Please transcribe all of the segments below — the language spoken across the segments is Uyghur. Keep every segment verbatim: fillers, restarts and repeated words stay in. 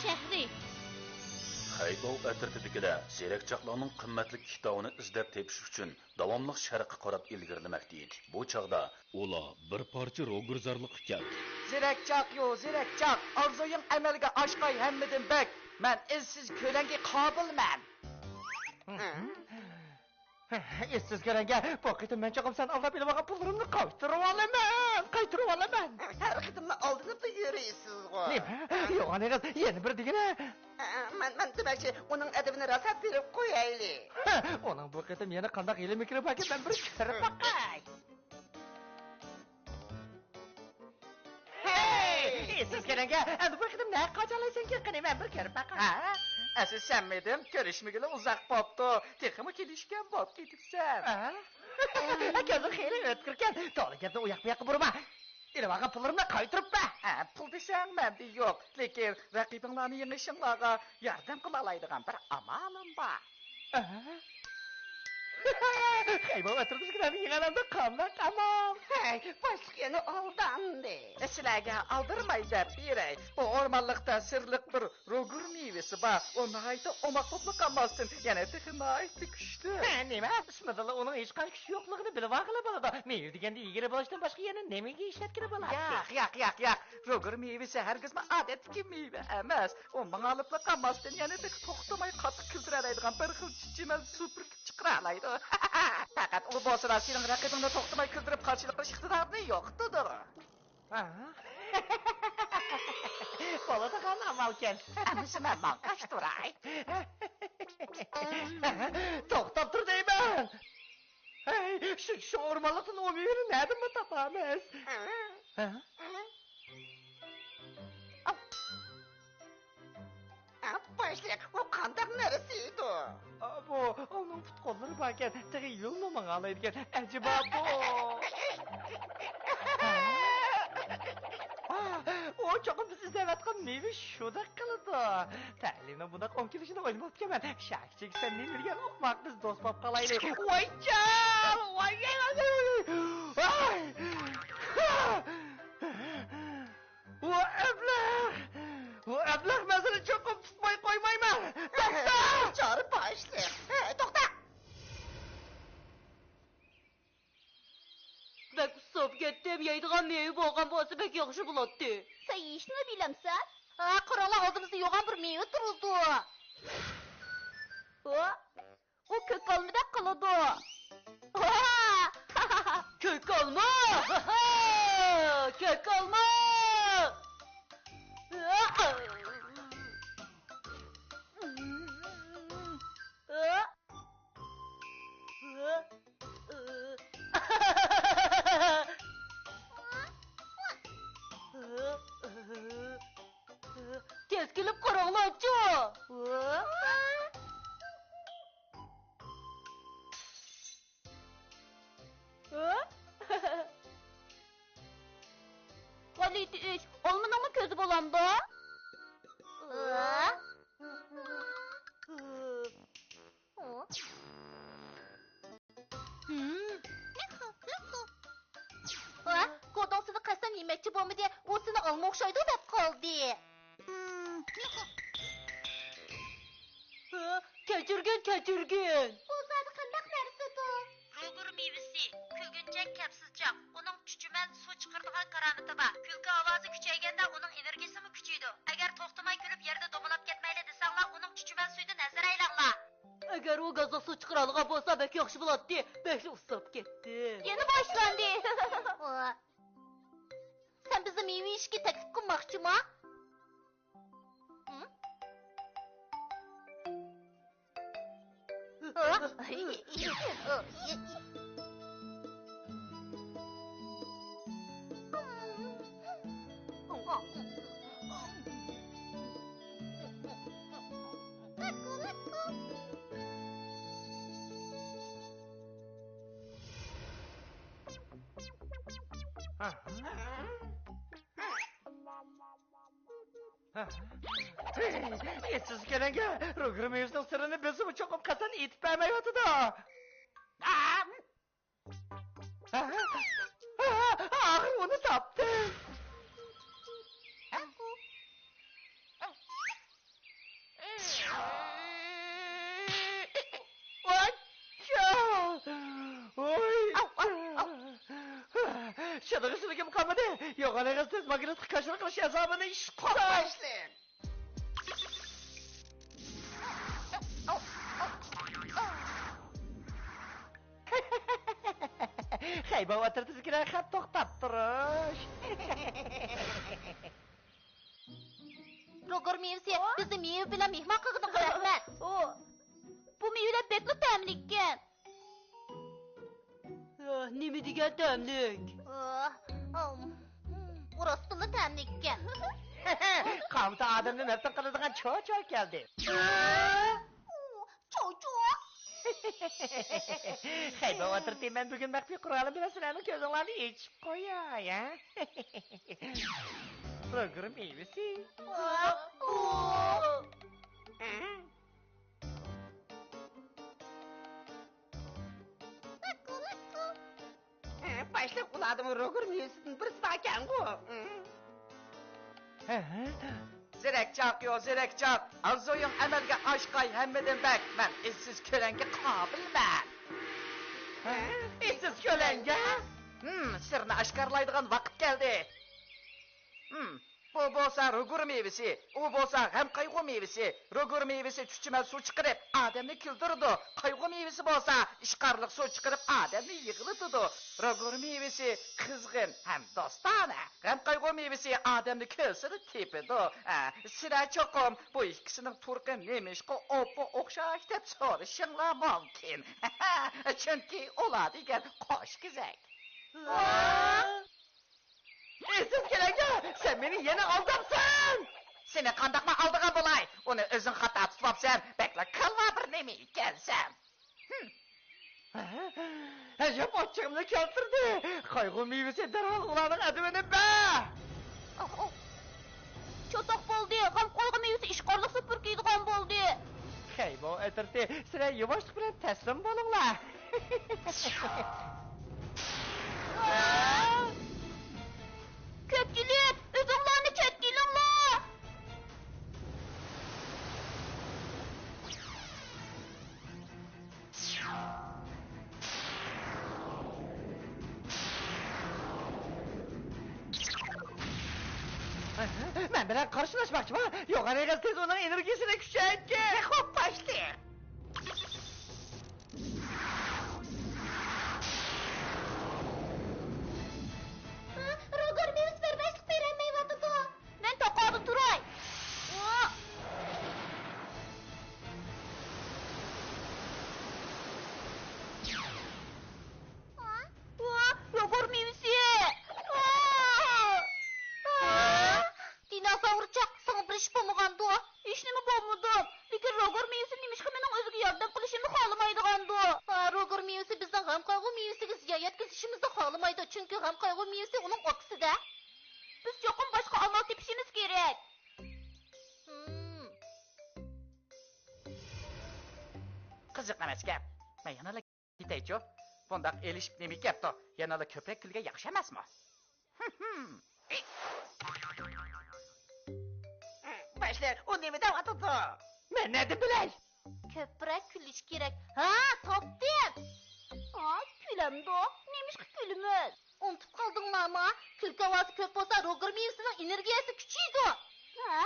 شەھىرى. خەيبەو ئەترىتىدىكىلەر زېرەكچاقلارنىڭ قىممەتلىك كىتابىنى ئىزدەپ تېپىش ئۈچۈن داۋاملىق شەرققە قاراپ ئىلگىرىلىمەكتە ئىدى. بۇ چاغدا ئۇلار بىر پارچە روگىرزارلىققا كەلدى. زېرەكچاقيۇ، زېرەكچاق، ئارزۇيۇڭ ئەمەلگە ئاشقاي ھەممىدىن بەك. مەن ئىزسىز كۆلەڭگە قابىلمەن. ئىزسىز كۆلەڭگە، بۇ قېتىم مەن چوقۇم سەن ئالداپ ئېلىۋالغان پۇللىرىمنى قايتۇرۇۋالىمەن، قايتۇرۇۋالىمەن. ھەر قېتىملا ئالدىنىپلا يۈرىسىزغۇ. نېمە؟ يوغان ئېغىز، يەنە بىر دېگىنە. مەن، مەن دېمەكچى، ئۇنىڭ ئەدىپىنى راسا بېرىپ قويايلى. ئۇنىڭ بۇ قېتىم يەنە قانداق ھىيلە-مىكرى باركىن، مەن بىر كۆرۈپ باقاي. ھەي! ئىزسىز كۆلەڭگە، ئەمدى بۇ قېتىم نەگە قاچالايسەنكىن، قېنى، مەن بىر كۆرۈپ باقاي. ھە؟ ئەسلى سەنمىدىم؟ كۆرۈشمىگىلى ئۇزاق بوپتۇ. تېخىمۇ كېلىشكەن بوپ كېتىپسەن. ھە؟ كۆزۈڭ خېلى ئۆتكۈركەن. تولا گەپنى ئۇياق-بۇياققا بۇرىما. ئېلىۋالغان پۇللىرىمنى قايتۇرۇپ بەر. ھە، پۇل دېسەڭ مەندە يوق. لېكىن رەقىبىڭلارنى يېڭىشىڭلارغا ياردەم قىلالايدىغان بىر ئامالىم بار. ئەھە. خەيبەر ئەترىتىدىكىلەرنى يېڭەلەمدۇ؟ قانداق ئامال؟ ھەي، باشلىق يەنە ئالداندى. سىلەرگە ئالدىرىماي دەپ بېرەي. بۇ ئورمانلىقتا سىرلىق بىر روگۇر مېۋىسى بار. ئۇ ناھايىتى ئوماق بولۇپلا قالماستىن، يەنە تېخى ناھايىتى كۈچلۈك. ھە، نېمە؟ ئىسمىدىنلا ئۇنىڭ ھېچقانداق كۈچى يوقلۇقىنى بىلىۋالغىلى بولىدۇ. مېۋە دېگەندە ئىگىلى بولۇشتىن باشقا يەنە نېمىگە ئىشلەتكىلى بولاتتى؟ ياق، ياق، ياق، ياق. روگۇر مېۋىسى ھەرگىزمۇ ئادەتتىكى مېۋە ئەمەس. ئۇ ماڭالىپلا قالماستىن، يەنە تېخى توختىماي قاتتىق كۈلدۈرەلەيدىغان بىر خىل چۈچۈمەل سۈپۈرگە چىقىرالايدۇ. پەقەت ئۇ بولسىلا سېنىڭ رەقىبىڭنى توختىماي كۈلدۈرۈپ قارشىلىق قىلىش ئىقتىدارىنى يوقىتىدۇ. ھا؟ بولىدىغان ئامالكەن. ئەمىسە مەن ماڭغاچ تۇراي. توختاپ تۇر دەيمەن. ھەي، شۇ، شۇ ئورمانلىقتىن ئۇ مېۋىنى نەدىنمۇ تاپىمىز؟ ھا؟ ئا، باشلىق، ئۇ قانداق نەرسە ئىدۇ؟ ئا، بۇ، ئۇنىڭ پۇت-قوللىرى باركەن، تېخى يولمۇ ماڭالايدىكەن. ئەجەبا بۇ. ئا، ئۇ چوقۇم بىز ئىزدەۋاتقان مېۋە شۇنداق قىلىدۇ. تەلىيىنىڭ بۇنداق ئوڭ كېلىشىنى ئويلىماپتىكەنمەن. شاكىچىك، سەن نېمە دېگەن ئوقماق، بىز دوست بولۇپ قالايلى. ۋاي جان! ۋاي، ۋاي، ۋاي، ۋاي، ۋاي! ۋاي! ۋۇ ئەبلەخ! ۋۇ ئەبلەخ، مەن سېنى چوقۇم تۇتماي قويمايمەن! توختا! چارە باشلىق! توختا! بەك ئۇسساپ كەتتىم، يەيدىغان مېۋە بولغان بولسا بەك ياخشى بولاتتى. سەن يېيىشنىلا بىلەمسەن؟ ھە، قاراڭلار، ئالدىمىزدا يوغان بىر مېۋە تۇرىدۇ. ھە؟ ئۇ كۆك ئالمىدەك قىلىدۇ. كۆك ئالما! كۆك ئالما! تېز كېلىپ قاراڭلارچۇ! غەلىتە ئىش، ئالمىنىڭمۇ كۆزى بولامدۇ؟ ھە؟ كوتۇڭ سېنى قەستەن يېمەكچى بولمىدى، ئۇ سېنى ئالما ئوخشايدۇ دەپ قالدى. كەچۈرگىن، كەچۈرگىن. بۇ زادى قانداق نەرسىدۇ؟ روگۇر مېۋىسى، كۈلگۈنچەك كەپسىزچاق. ئۇنىڭ چۈچۈمەل سۇ چىقىرىدىغان كارامىتى بار. كۈلكە ئاۋازى كۈچەيگەندە ئۇنىڭ ئېنېرگىيىسىمۇ كۈچىيىدۇ. ئەگەر توختىماي كۈلۈپ يەردە دومىلاپ كەتمەيلى دېسەڭلار، ئۇنىڭ چۈچۈمەل سۈيىدىن ھەزەر ئەيلەڭلار. ئەگەر ئۇ گازلىق سۇ چىقىرالىغان بولسا بەك ياخشى بولاتتى. بەكلا ئۇسساپ كەتتىم. يەنە باشلاندى. سەن بىزنى مېۋە يېيىشكە تەكلىپ قىلماقچىما؟ ھە؟ ئېسىز كۆرۈڭگە، روگىر مېۋىسىنىڭ سىرىنى بىلسىمۇ چوقۇم قەستەن ئېيتىپ بەرمەيۋاتىدۇ. ئاخىرى ئۇنى تاپتىم. ئادىغا سۈرگۈم قالمىدى. يوغان ئېغىز تېز ماگنىتلىق كاشىلىق قىلىش ئەزابىنى ئىشقا باشلىدىم. خەيباۋ ئەترىتىدىكىلەر خەپ توختاپ تۇرۇش. روگور مېۋىسى، بىزنى مېۋە بىلەن مېھمان قىلغىنىڭغا رەھمەت. بۇ مېۋىلەر بەكلا تەملىككەن. ئاھ، نېمە دېگەن تەملىك! ئاھ، ئاۋ، ئۇم، راستتىنلا تەملىككەن. قامتا ئادەمنى مەپتۇن قىلىدىغان چوچو كەلدى. چوچو؟ خەيبەر ئوتتۇرىسى، مەن بۈگۈن مەخپىي قورالىم بىلەن سىلەرنىڭ كۆزۈڭلارنى ئېچىپ قوياي، ھە؟ روگور مېۋىسى. ۋاھ، ئۇ. ھە؟ ھە، باشلىق، ئۇلاردىمۇ روگور مېۋىسىدىن بىرسى باركەنغۇ؟ ھە؟ زېرەكچاق يو، زېرەكچاق. ئارزۇيۇڭ ئەمەلگە ئاشقاي ھەممىدىن بەك. مەن ئىزسىز كۆلەڭگە قابىلمەن. ھە؟ ئىزسىز كۆلەڭگە؟ ھىم، سىرنى ئاشكارىلايدىغان ۋاقىت كەلدى. ھىم. بۇ بولسا روگور مېۋىسى، ئۇ بولسا غەم قايغۇ مېۋىسى. روگور مېۋىسى چۈچۈمەل سۇ چىقىرىپ، ئادەمنى كۈلدۈرىدۇ. قايغۇ مېۋىسى بولسا ئىشقارلىق سۇ چىقىرىپ، ئادەمنى يىغلىتىدۇ. روگور مېۋىسى قىزغىن ھەم دوستانە. غەم قايغۇ مېۋىسى ئادەمنى كۆرسىلا تېپىدۇ. ئە، سىلەر چوقۇم بۇ ئىككىسىنىڭ تۇرقى نېمىشقا ئوپپا ئوخشاش دەپ سورىشىڭلار مۇمكىن. چۈنكى ئۇلار دېگەن قوشكېزەك. ئىزسىز كۆلەڭگە، سەن مېنى يەنە ئالداپسەن! سېنى قانداقمۇ ئالدىغان بولاي؟ ئۇنى ئۆزۈڭ خاتا تۇتۇۋاپسەن، بەكلا كالۋا بىر نېمە ئىكەنسەن. ھىم. ھە؟ ئەجەب ئاچچىقىمنى كەلتۈردى. قايغۇ مېۋىسى، دەرھال ئۇلارنىڭ ئەدىۋىنى بەر! ئوھ، ئوھ. چاتاق بولدى، غەم قايغۇ مېۋىسى ئىشقارلىق سۇ پۈركەيدىغان بولدى. خەيباۋ ئەترىتى، سىلەر يۇۋاشلىق بىلەن تەسلىم بولۇڭلار. كۆپچىلىك، ئۆزۈڭلارنى چەتكە ئېلىڭلار! مەن بىلەن قارشىلاشماقچىما؟ يوغان ئېغىز تېز ئۇنىڭ ئېنېرگىيىسىنى كۈچەيتكىن! خوپ، باشلىق! روگور مېۋىسى بىر باشلىق بېرەلمەيۋاتىدۇ. مەن تاقابىل تۇراي. ۋا، روگور مېۋىسى. دىنوزاۋرچاق، ساڭا بىر ئىش بولمىغاندۇ؟ ھېچنېمە بولمىدىم. لېكىن روگور مېۋىسى نېمىشقا مېنىڭ ئۆزىگە ياردەم قىلىشىمنى خالىمايدىغاندۇ؟ ھا، روگور مېۋىسى بىزنىڭ غەم قايغۇ مېۋىسىگە زىيان يەتكۈزۈشىمىزنى خالىمايدۇ، چۈنكى غەم قايغۇ مېۋىسى ئۇنىڭ ئاپىسىدە. بىز چوقۇم باشقا ئامال تېپىشىمىز كېرەك. ھىم. قىزىق ئەمەس گەپ. مەن يەنىلا كېتەيچۇ. بۇنداق ئېلىشىپ نېمە گەپتۇ؟ يەنىلا كۆپرەك كۈلگەن ياخشى ئەمەسمۇ؟ باشلىق، ئۇ نېمە دەۋاتىدۇ؟ مەن نەدىن بىلەي؟ كۆپرەك كۈلۈش كېرەك. ھا، تاپتىم! ھا، كۈلەمدۇ؟ نېمىشقا كۈلىمىز؟ ئۇنتۇپ قالدىڭلارمۇ؟ كۈلكە ھاۋاسى كۆپ بولسا، روگور مېۋىسىنىڭ ئېنېرگىيەسى كۈچىيىدۇ. ھە.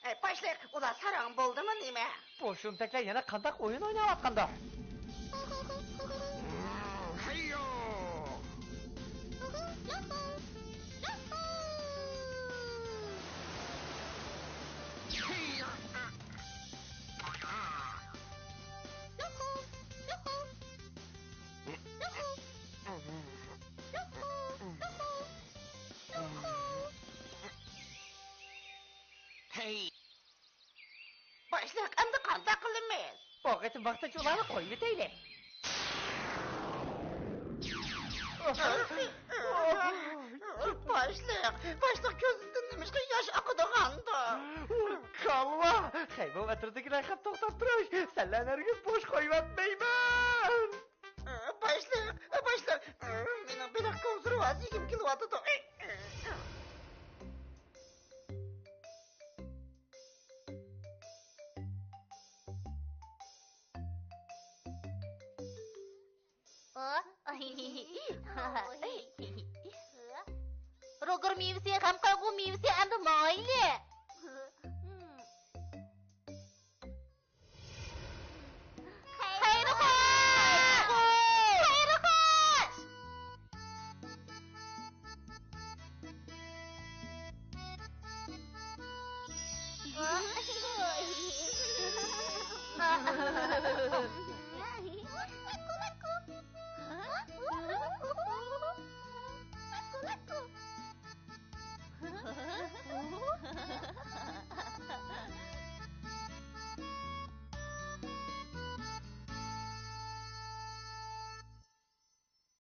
ئەي، باشلىق، ئۇلار ساراڭ بولدىمۇ نېمە؟ بۇ شۇمتەكلەر يەنە قانداق ئويۇن ئويناۋاتقاندۇ؟ ھەي! باشلىق، ئەمدى قانداق قىلىمىز؟ بۇ قېتىم ۋاقتىنچە ئۇلارنى قويۇۋېتەيلى. باشلىق، باشلىق، كۆزىدىن نېمىشقا ياش ئاقىدىغاندۇ؟ كالۋا! خەيبەر ئەترىتىدىكىلەر خەپ توختاپ تۇرۇش! سەنلەرنى ھەرگىز بوش قويۇۋەتمەيمەن! باشلىق، باشلىق، مېنىڭ بېلىق كونسېرۋاسى يېگۈم كېلىۋاتىدۇ. روگىر مېۋىسى، غەم قايغۇ مېۋىسى ئەمدى مايلى.